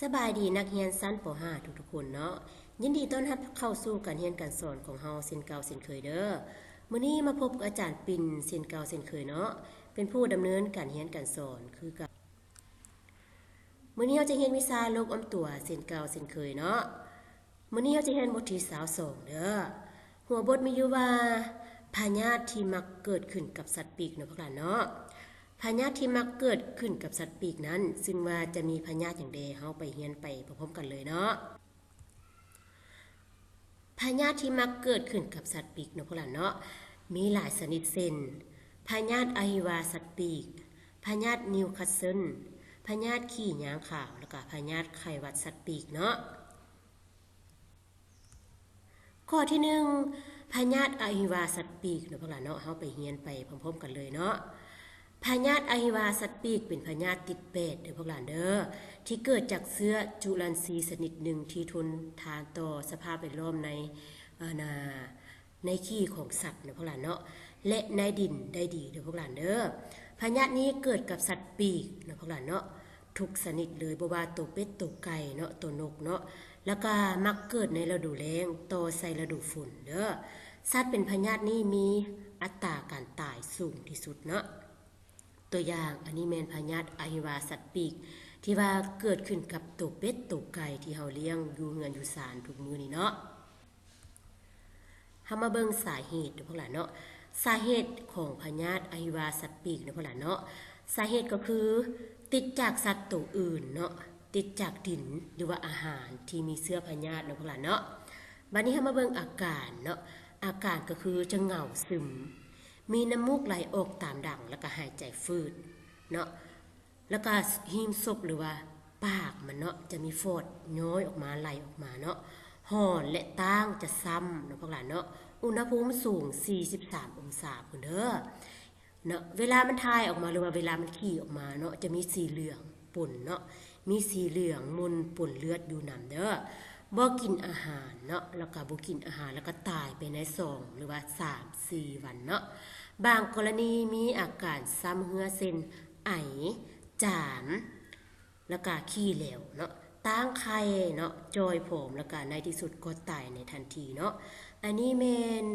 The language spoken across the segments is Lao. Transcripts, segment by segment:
ສະບາຍດີນັກຮຽນຊັ້ນ ປໍຫ້າ ທຸກໆຄົນເນາະ, ຍິນດີຕ້ອນຮັບເຂົ້າສູ່ການຮຽນການສອນຂອງເຮົາເຊັ່ນເກົ່າເຊັ່ນເຄີຍເດີ້. ມື້ນີ້ມາພົບກັບອາຈານປິ່ນເຊັ່ນເກົ່າເຊັ່ນເຄີຍເນາະ, ເປັນຜູ້ດຳເນີນການຮຽນການສອນຄືເກົ່າ. ມື້ນີ້ເຮົາຈະຮຽນວິຊາໂລກອ້ອມຕົວເຊັ່ນເກົ່າເຊັ່ນເຄີຍເນາະ. ມື້ນີ້ເຮົາຈະຮຽນບົດທີຊາວສອງເດີ້. ຫົວບົດມີຢູ່ວ່າ ພະຍາດທີ່ມັກເກີດຂຶ້ນກັບສັດປີກເນາະພວກຫຼານເນາະ. ພະຍາດທີ່ມັກເກີດຂຶ້ນກັບສັດປີກນັ້ນ ຊຶ່ງວ່າຈະມີພະຍາດຫຍັງແດ່ ເຮົາໄປຮຽນໄປພ້ອມໆກັນເລີຍເນາະ. ພະຍາດທີ່ມັກເກີດຂຶ້ນກັບສັດປີກເນາະພວກຫຼານເນາະ ມີຫຼາຍຊະນິດເຊັ່ນ ພະຍາດອະຫິວາສັດປີກ, ພະຍາດນິວຄາສເຊິນ, ພະຍາດຂີ້ຍາງຂາວ ແລ້ວກະພະຍາດໄຂ້ຫວັດສັດປີກເນາະ. ຂໍ້ທີໜຶ່ງ ພະຍາດອະຫິວາສັດປີກເນາະພວກຫຼານເນາະ, ເຮົາໄປຮຽນໄປພ້ອມໆກັນເລີຍເນາະ. ພະຍາດອະຫິວາສັດປີກເປັນພະຍາດຕິດແປດເດີ້ພວກຫຼານເດີ້ ທີ່ເກີດຈາກເຊື້ອຈຸລັນຊີຊະນິດໜຶ່ງທີ່ທົນທານຕໍ່ສະພາບແວດລ້ອມໃນ ອາ ນາ ໃນຂີ້ຂອງສັດເນາະພວກຫຼານເນາະ ແລະ ໃນດິນໄດ້ດີເດີ້ພວກຫຼານເດີ້. ພະຍາດນີ້ເກີດກັບສັດປີກເນາະພວກຫຼານເນາະ ທຸກຊະນິດເລີຍ, ບໍ່ວ່າໂຕເປັດ ໂຕໄກ່ເນາະ ໂຕນົກເນາະ, ແລ້ວກະມັກເກີດໃນລະດູແລ້ງຕໍ່ໃສ່ລະດູຝົນເດີ້. ສັດເປັນພະຍາດນີ້ມີອັດຕາການຕາຍສູງທີ່ສຸດເນາະ. ຕົວຢ່າງ ອັນນີ້ແມ່ນພະຍາດອະຫິວາສັດປີກ ທີ່ວ່າເກີດຂຶ້ນກັບໂຕເປັດ ໂຕໄກ່ທີ່ເຮົາລ້ຽງຢູ່ເຮືອນຢູ່ຊານທຸກມື້ນີ້ເນາະ. ເຮົາມາເບິ່ງສາເຫດເດີ້ພວກຫຼານເນາະ. ສາເຫດຂອງພະຍາດອະຫິວາສັດປີກເນາະພວກຫຼານເນາະ, ສາເຫດກໍຄືຕິດຈາກສັດໂຕອື່ນເນາະ, ຕິດຈາກດິນ ຫຼືວ່າອາຫານທີ່ມີເຊື້ອພະຍາດເນາະພວກຫຼານເນາະ. ບາດນີ້ເຮົາມາເບິ່ງອາການເນາະ, ອາການກໍຄືຈະເຫງົາຊຶມ, ມີນ້ຳມູກໄຫຼອອກຕາມດັງ ແລ້ວກໍຫາຍໃຈຝືດເນາະ. ແລ້ວກະຮີມສົບ ຫຼືວ່າປາກມັນເນາະ ຈະມີຟອດຍ້ອຍອອກມາ ໄຫຼອອກມາເນາະ, ຫອນ ແລະ ຕາງຈະຊ້ຳເນາະພວກຫຼານເນາະ. ອຸນຫະພູມສູງສີ່ສິບສາມອົງສາພຸ້ນເດີ້ເນາະ. ເວລາມັນຖ່າຍອອກມາ ຫຼືວ່າເວລາມັນຂີ້ອອກມາເນາະ ຈະມີສີເຫຼືອງປົນເນາະ, ມີສີເຫຼືອງໝົນປົນເລືອດຢູ່ນຳເດີ້. ບໍ່ກິນອາຫານເນາະ ແລ້ວກະບໍ່ກິນອາຫານ ແລ້ວກະຕາຍໄປໃນສອງ ຫຼືວ່າສາມສີ່ວັນເນາະ. ບາງກໍລະນີມີອາການຊ້ຳເຮື້ອເຊັ່ນ ໄອ, ຈາມ ແລ້ວກະຂີ້ແຫຼວເນາະ, ຕາງໄຂ່ເນາະ, ຈ່ອຍຜອມ ແລ້ວກະໃນທີ່ສຸດກໍຕາຍໃນທັນທີເນາະ. ອັນນີ້ແມ່ນ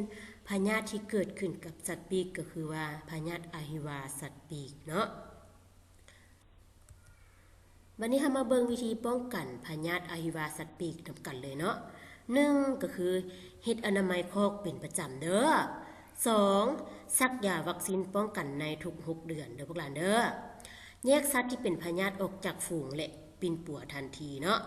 ພະຍາດທີ່ເກີດຂຶ້ນກັບສັດປີກ ກໍຄືວ່າພະຍາດອະຫິວາສັດປີກເນາະ. ບັດນີ້ເຮົາມາເບິ່ງວິທີປ້ອງກັນພະຍາດອະຫິວາສັດປີກນຳກັນເລີຍເນາະ. ໜຶ່ງ ກໍຄືເຮັດອະນາໄມຄອກເປັນປະຈຳເດີ້. ສອງ ສັກຢາວັກຊີນປ້ອງກັນໃນທຸກຫົກເດືອນເດີ້ພວກຫຼານເດີ້. ແຍກສັດທີ່ເປັນພະຍາດອອກຈາກຝູງ ແລະ ປິ່ນປົວທັນທີເນາະ.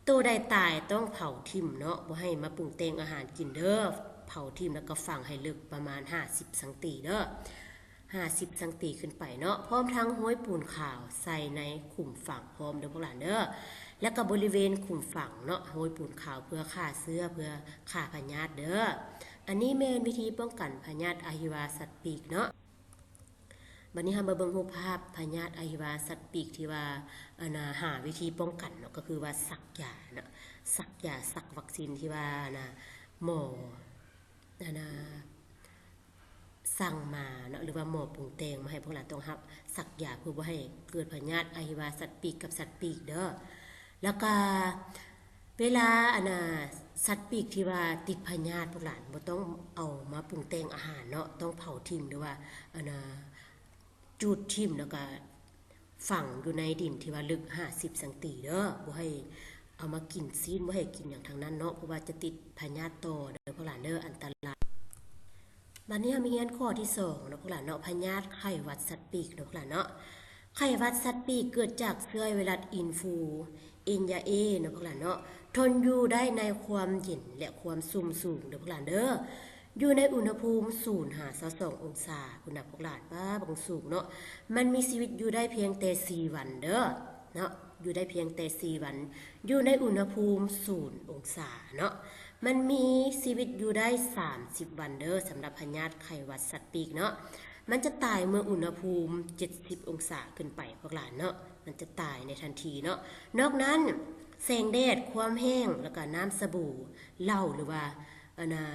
ໂຕໃດຕາຍຕ້ອງເຜົາຖິ້ມເນາະ, ບໍ່ໃຫ້ມາປຸງແຕ່ງອາຫານກິນເດີ້. ເຜົາຖິ້ມແລ້ວກໍຝັງໃຫ້ເລິກປະມານຫ້າສິບຊັງຕີເດີ້. ຫ້າສິບຊັງຕີຂຶ້ນໄປເນາະ, ພ້ອມທັງໂຮຍປູນຂາວໃສ່ໃນຂຸມຝັງພ້ອມເດີ້ພວກຫຼານເດີ້. ແລ້ວກໍບໍລິເວນຂຸມຝັງເນາະ, ໂຮຍປູນຂາວເພື່ອຂ້າເຊື້ອ, ເພື່ອຂ້າພະຍາດເດີ້. ອັນນີ້ແມ່ນວິທີປ້ອງກັນພະຍາດອະຫິວາສັດປີກເນາະ. ບັດນີ້ເຮົາມາເບິ່ງຮູບພາບພະຍາດອະຫິວາສັດປີກທີ່ວ່າ ອັນນ່າ ຫາວິທີປ້ອງກັນເນາະ, ກໍຄືວ່າສັກຢາເນາະ, ສັກຢາ, ສັກວັກຊີນທີ່ວ່າ ອັນນ່າ ໝໍ ອັນນ່າ ສັ່ງມາເນາະ ຫຼືວ່າໝໍປຸງແຕ່ງມາໃຫ້ພວກຫຼານຕ້ອງຮັບສັກຢາ ເພື່ອບໍ່ໃຫ້ເກີດພະຍາດອະຫິວາສັດປີກກັບສັດປີກເດີ້. ແລ້ວກະເວລາ ອັນນ່າ ສັດປີກທີ່ວ່າຕິດພະຍາດ ພວກຫຼານບໍ່ຕ້ອງເອົາມາປຸງແຕ່ງອາຫານເນາະ, ຕ້ອງເຜົາຖິ້ມ ຫຼືວ່າ ອັນນ່າ ຈູດຖິ້ມ ແລ້ວກະ ຝັງຢູ່ໃນດິນທີ່ວ່າເລິກຫ້າສິບຊັງຕີເດີ້, ບໍ່ໃຫ້ເອົາມາກິນຊີ້ນ, ບໍ່ໃຫ້ກິນຫຍັງທັງນັ້ນເນາະ, ເພາະວ່າຈະຕິດພະຍາດຕໍ່ເດີ້ພວກຫຼານເດີ້, ອັນຕະລາຍ. ບັດນີ້ເຮົາມາຮຽນຂໍ້ທີສອງເນາະພວກຫຼານເນາະ, ພະຍາດໄຂ້ຫວັດສັດປີກເນາະພວກຫຼານເນາະ. ໄຂ້ຫວັດສັດປີກເກີດຈາກເຊື້ອໄວຣັສອິນຟລູເອັນຢາເອເນາະພວກຫຼານເນາະ, ທົນຢູ່ໄດ້ໃນຄວາມເຢັນ ແລະ ຄວາມຊຸ່ມສູງເດີ້ພວກຫຼານເດີ້. ຢູ່ໃນອຸນຫະພູມສູນຫາຊາວສອງອົງສາພຸ້ນນະພວກຫຼານ, ປ້າ ບັກສູງເນາະ. ມັນມີຊີວິດຢູ່ໄດ້ພຽງແຕ່ສີ່ວັນເດີ້ເນາະ, ຢູ່ໄດ້ພຽງແຕ່ສີ່ວັນ, ຢູ່ໃນອຸນຫະພູມສູນອົງສາເນາະ. ມັນມີຊີວິດຢູ່ໄດ້ສາມສິບວັນເດີ້, ສຳລັບພະຍາດໄຂ້ຫວັດສັດປີກເນາະ. ມັນຈະຕາຍເມື່ອອຸນຫະພູມເຈັດສິບອົງສາຂຶ້ນໄປພວກຫຼານເນາະ, ມັນຈະຕາຍໃນທັນທີເນາະ. ນອກນັ້ນ ແສງແດດ, ຄວາມແຫ້ງ, ແລ້ວກະນ້ຳສະບູ, ເຫຼົ້າ ຫຼືວ່າ ອັນນ່າ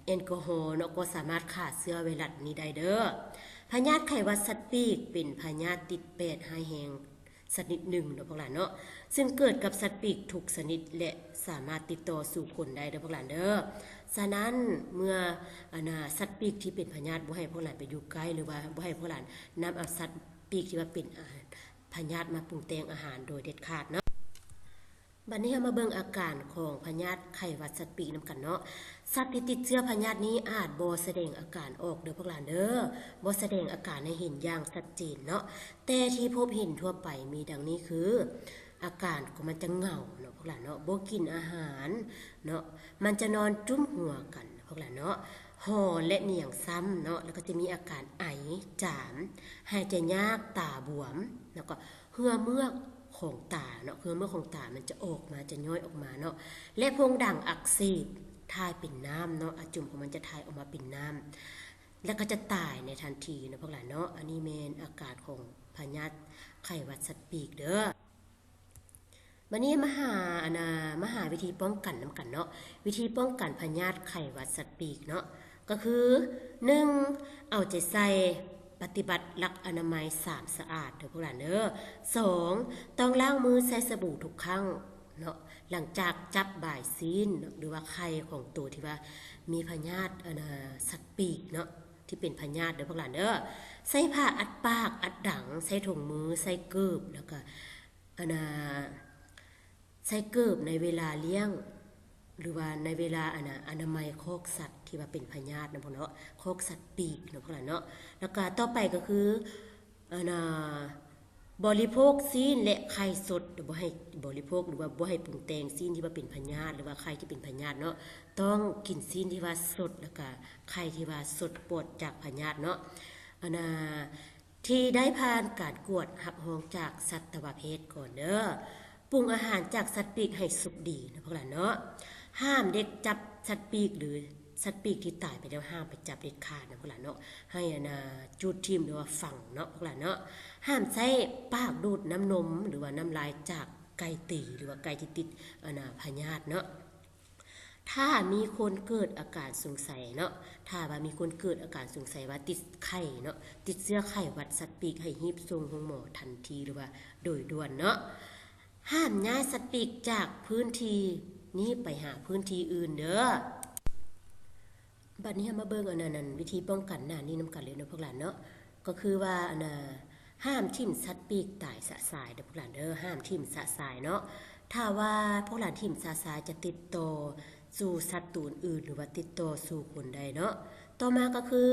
ແອລກໍຮໍເນາະ ກໍສາມາດຂ້າເຊື້ອໄວຣັສນີ້ໄດ້ເດີ້. ພະຍາດໄຂ້ຫວັດສັດປີກເປັນພະຍາດຕິດແປດຮ້າຍແຮງ ຊະນິດໜຶ່ງເນາະພວກຫຼານເນາະ ຊຶ່ງເກີດກັບສັດປີກທຸກຊະນິດ ແລະ ສາມາດຕິດຕໍ່ສູ່ຄົນໄດ້ເດີພວກຫຼານເດີ. ສະນັ້ນ ເມື່ອ ອັນນ່າ ສັດປີກທີ່ເປັນພະຍາດ ບໍ່ໃຫ້ພວກຫຼານໄປຢູ່ໃກ້ ຫຼືວ່າບໍ່ໃຫ້ພວກຫຼານນຳເອົາສັດປີກທີ່ວ່າເປັນ ອາ ພະຍາດມາປຸງແຕ່ງອາຫານໂດຍເດັດຂາດເນາະ. ບັດນີ້ເຮົາມາເບິ່ງອາການຂອງພະຍາດໄຂ້ຫວັດສັດປີກນຳກັນເນາະ. ສັດທີ່ຕິດເຊື້ອພະຍາດນີ້ອາດບໍ່ສະແດງອາການອອກເດີພວກຫຼານເດີ, ບໍ່ສະແດງອາການໃຫ້ເຫັນຢ່າງຊັດເຈນເນາະ, ແຕ່ທີ່ພົບເຫັນທົ່ວໄປມີດັ່ງນີ້ຄື ອາການຂອງມັນຈະເຫງົາເນາະພວກຫຼານເນາະ, ບໍ່ກິນອາຫານເນາະ, ມັນຈະນອນຈຸ້ມຫົວກັນພວກຫຼານເນາະ, ຫອນ ແລະ ໜຽງຊ້ຳເນາະ, ແລ້ວກໍຈະມີອາການໄອ, ຈາມ, ຫາຍໃຈຍາກ, ຕາບວມ ແລ້ວກໍ ເຫື່ອເມືອກຂອງຕາເນາະ, ເຫື່ອເມືອກຂອງຕາມັນຈະອອກມາ, ຈະຍ້ອຍອອກມາເນາະ ແລະ ໂພງດັງອັກເສບ, ຖ່າຍເປັນນ້ຳເນາະ, ອາຈຸມຂອງມັນຈະຖ່າຍອອກມາເປັນນ້ຳ ແລ້ວກໍຈະຕາຍໃນທັນທີເນາະພວກຫຼານເນາະ. ອັນນີ້ແມ່ນອາການຂອງພະຍາດໄຂ້ຫວັດສັດປີກເດີ. ບັດນີ້ມາຫາ ອັນນ່າ ມາຫາວິທີປ້ອງກັນນຳກັນເນາະ. ວິທີປ້ອງກັນພະຍາດໄຂ້ຫວັດສັດປີກເນາະ ກໍຄື ໜຶ່ງ ເອົາໃຈໃສ່ປະຕິບັດຫຼັກອະນາໄມສາມສະອາດເດີພວກຫຼານເດີ. ສອງ ຕ້ອງລ້າງມືໃສ່ສະບູທຸກຄັ້ງເນາະ ຫຼັງຈາກຈັບບາຍຊີ້ນ ຫຼືວ່າໄຂ່ຂອງໂຕທີ່ວ່າມີພະຍາດ ອັນນ່າ ສັດປີກເນາະ ທີ່ເປັນພະຍາດເດີພວກຫຼານເດີ. ໃສ່ຜ້າອັດປາກອັດດັງ, ໃສ່ຖົງມື, ໃສ່ເກີບ ແລ້ວກະ ອັນນ່າ ໃສ່ເກີບໃນເວລາລ້ຽງ ຫຼືວ່າໃນເວລາ ອັນນ່າ ອະນາໄມຄອກສັດທີ່ວ່າເປັນພະຍາດນຳພວກເນາະ, ຄອກສັດປີກເນາະພວກຫຼານເນາະ. ແລ້ວກະຕໍ່ໄປກໍຄື ອັນນ່າ ບໍລິໂພກຊີ້ນ ແລະ ໄຂ່ສົດ, ບໍ່ໃຫ້ບໍລິໂພກ ຫຼືວ່າບໍ່ໃຫ້ປຸງແຕ່ງຊີ້ນທີ່ວ່າເປັນພະຍາດ ຫຼືວ່າໄຂ່ທີ່ເປັນພະຍາດເນາະ, ຕ້ອງກິນຊີ້ນທີ່ວ່າສົດ ແລ້ວກະໄຂ່ທີ່ວ່າສົດປອດຈາກພະຍາດເນາະ. ອັນນ່າ ທີ່ໄດ້ຜ່ານການກວດຮັບຮອງຈາກສັດຕະວະແພດກ່ອນເດີ. ປຸງອາຫານຈາກສັດປີກໃຫ້ສຸກດີນະພວກຫຼານເນາະ. ຫ້າມເດັກຈັບສັດປີກ ຫຼື ສັດປີກທີ່ຕາຍໄປແລ້ວ ຫ້າມໄປຈັບເດັດຂາດນະພວກຫຼານເນາະ. ໃຫ້ ອັນນ່າ ຈູດຖິ້ມ ຫຼືວ່າຝັງເນາະພວກຫຼານເນາະ. ຫ້າມໃຊ້ປາກດູດນ້ຳນົມ ຫຼືວ່ານ້ຳລາຍຈາກໄກ່ຕີ ຫຼືວ່າໄກ່ທີ່ຕິດ ອັນນ່າ ພະຍາດເນາະ. ຖ້າມີຄົນເກີດອາການສົງໄສເນາະ, ຖ້າວ່າມີຄົນເກີດອາການສົງໄສວ່າຕິດໄຂ້ເນາະ, ຕິດເຊື້ອໄຂ້ຫວັດສັດປີກ, ໃຫ້ຮີບສົ່ງໂຮງໝໍທັນທີ ຫຼືວ່າໂດຍດ່ວນເນາະ. ຫ້າມຍ້າຍສັດປີກຈາກພື້ນທີ່ນີ້ໄປຫາພື້ນທີ່ອື່ນເດີ. ບັດນີ້ເຮົາມາເບິ່ງ ອັນນັ້ນ ອັນ ວິທີປ້ອງກັນໜ້ານີ້ນຳກັນເລີຍເນາະພວກຫຼານເນາະ. ກໍຄືວ່າ ອັນນ່າ ຫ້າມຖິ້ມສັດປີກຕາຍຊະຊາຍເດີພວກຫຼານເດີ, ຫ້າມຖິ້ມຊະຊາຍເນາະ. ຖ້າວ່າພວກຫຼານຖິ້ມຊະຊາຍຈະຕິດຕໍ່ສູ່ສັດໂຕອື່ນໆ ຫຼືວ່າຕິດຕໍ່ສູ່ຄົນໄດ້ເນາະ. ຕໍ່ມາກໍຄື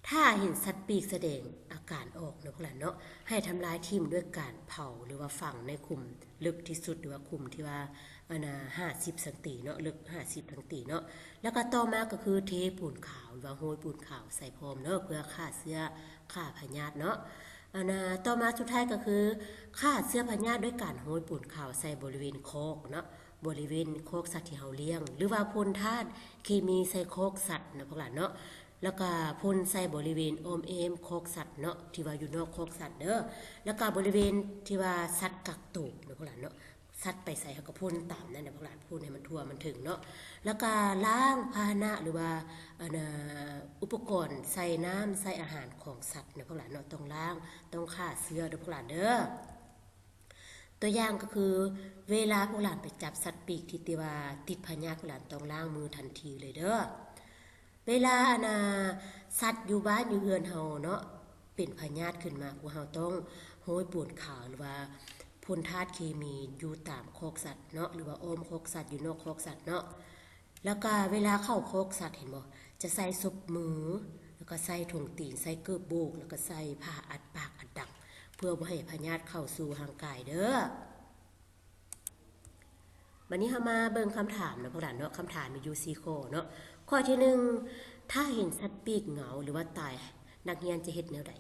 ຖ້າເຫັນສັດປີກສະແດງອາການອອກເນາະພວກຫຼານເນາະ, ໃຫ້ທຳລາຍຖິ້ມດ້ວຍການເຜົາ ຫຼືວ່າຝັງໃນຂຸມເລິກທີ່ສຸດ ຫຼືວ່າຂຸມທີ່ວ່າ ອັນນ່າ ຫ້າສິບຊັງຕີເນາະ, ເລິກຫ້າສິບຊັງຕີເນາະ. ແລ້ວກໍຕໍ່ມາກໍຄືເທປູນຂາວ ຫຼືວ່າໂຮຍປູນຂາວໃສ່ພ້ອມເນາະ ເພື່ອຂ້າເຊື້ອຂ້າພະຍາດເນາະ. ອັນນ່າ ຕໍ່ມາສຸດທ້າຍກໍຄືຂ້າເຊື້ອພະຍາດດ້ວຍການໂຮຍປູນຂາວໃສ່ບໍລິເວນຄອກເນາະ, ບໍລິເວນຄອກສັດທີ່ເຮົາລ້ຽງ ຫຼືວ່າພົ່ນທາດເຄມີໃສ່ຄອກສັດນະພວກຫຼານເນາະ. ແລ້ວກະພົ່ນໃສ່ບໍລິເວນອ້ອມແອ້ມຄອກສັດເນາະ ທີ່ວ່າຢູ່ນອກຄອກສັດເດີ. ແລ້ວກະບໍລິເວນທີ່ວ່າສັດກັກໂຕນະພວກຫຼານເນາະ, ສັດໄປໃສເຮົາກໍພົ່ນຕາມນັ້ນນະພວກຫຼານ, ພົ່ນໃຫ້ມັນທົ່ວມັນເຖິງເນາະ. ແລ້ວກະລ້າງພາຫະນະ ຫຼືວ່າ ອັນນ່າ ອຸປະກອນໃສ່ນ້ຳໃສ່ອາຫານຂອງສັດນະພວກຫຼານເນາະ, ຕ້ອງລ້າງ ຕ້ອງຂ້າເຊື້ອເດີພວກຫຼານເດີ. ຕົວຢ່າງກໍຄື ເວລາພວກຫຼານໄປຈັບສັດປີກທີ່ ທີ່ວ່າຕິດພະຍາດ ພວກຫຼານຕ້ອງລ້າງມືທັນທີເລີຍເດີ. ເວລາ ອັນນ່າ ສັດຢູ່ບ້ານຢູ່ເຮືອນເຮົາເນາະ ເປັນພະຍາດຂຶ້ນມາ ພວກເຮົາຕ້ອງໂຮຍປູນຂາວ ຫຼືວ່າພົ່ນທາດເຄມີຢູ່ຕາມຄອກສັດເນາະ ຫຼືວ່າອ້ອມຄອກສັດ ຢູ່ນອກຄອກສັດເນາະ. ແລ້ວກະເວລາເຂົ້າຄອກສັດ ເຫັນບໍ່ ຈະໃສ່ສົບມື ແລ້ວກະໃສ່ຖົງຕີນ ໃສ່ເກີບໂບກ ແລ້ວກະໃສ່ຜ້າອັດປາກອັດດັງ ເພື່ອບໍ່ໃຫ້ພະຍາດເຂົ້າສູ່ຮ່າງກາຍເດີ. ບັດນີ້ເຮົາມາເບິ່ງຄຳຖາມເນາະພວກຫຼານເນາະ. ຄຳຖາມມີຢູ່ສີ່ຂໍ້ເນາະ. ຂໍ້ທີໜຶ່ງ ຖ້າເຫັນສັດປີກເຫງົາ ຫຼືວ່າຕາຍ ນັກຮຽນຈະເຮັດແນວໃດ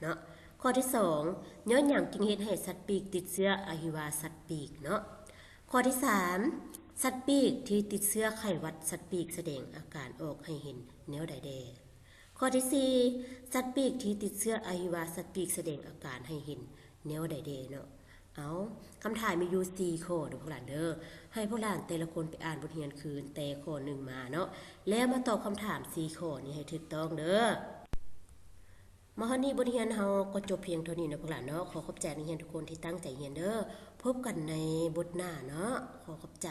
ເນາະ? ຂໍ້ທີສອງ ຍ້ອນຫຍັງຈຶ່ງເຮັດໃຫ້ສັດປີກຕິດເຊື້ອອະຫິວາສັດປີກເນາະ? ຂໍ້ທີສາມ ສັດປີກທີ່ຕິດເຊື້ອໄຂ້ຫວັດສັດປີກສະແດງອາການອອກໃຫ້ເຫັນແນວໃດແດ່? ຂໍ້ທີສີ່ ສັດປີກທີ່ຕິດເຊື້ອອະຫິວາສັດປີກສະແດງອາການໃຫ້ເຫັນແນວໃດແດ່ເນາະ? ເອົາ ຄຳຖາມມີຢູ່ສີ່ຂໍ້ເດີພວກຫຼານເດີ. ໃຫ້ພວກຫຼານແຕ່ລະຄົນໄປອ່ານບົດຮຽນຄືນແຕ່ຂໍ້ໜຶ່ງມາເນາະ ແລ້ວມາຕອບຄຳຖາມສີ່ຂໍ້ນີ້ໃຫ້ຖືກຕ້ອງເດີ. ມາຮອດນີ້ບົດຮຽນເຮົາກໍຈົບພຽງເທົ່ານີ້ເນາະພວກຫຼານເນາະ. ຂໍຂອບໃຈນັກຮຽນທຸກຄົນທີ່ຕັ້ງໃຈຮຽນເດີ້. ພົບກັນໃນບົດໜ້າເນາະ. ຂໍຂອບໃຈ.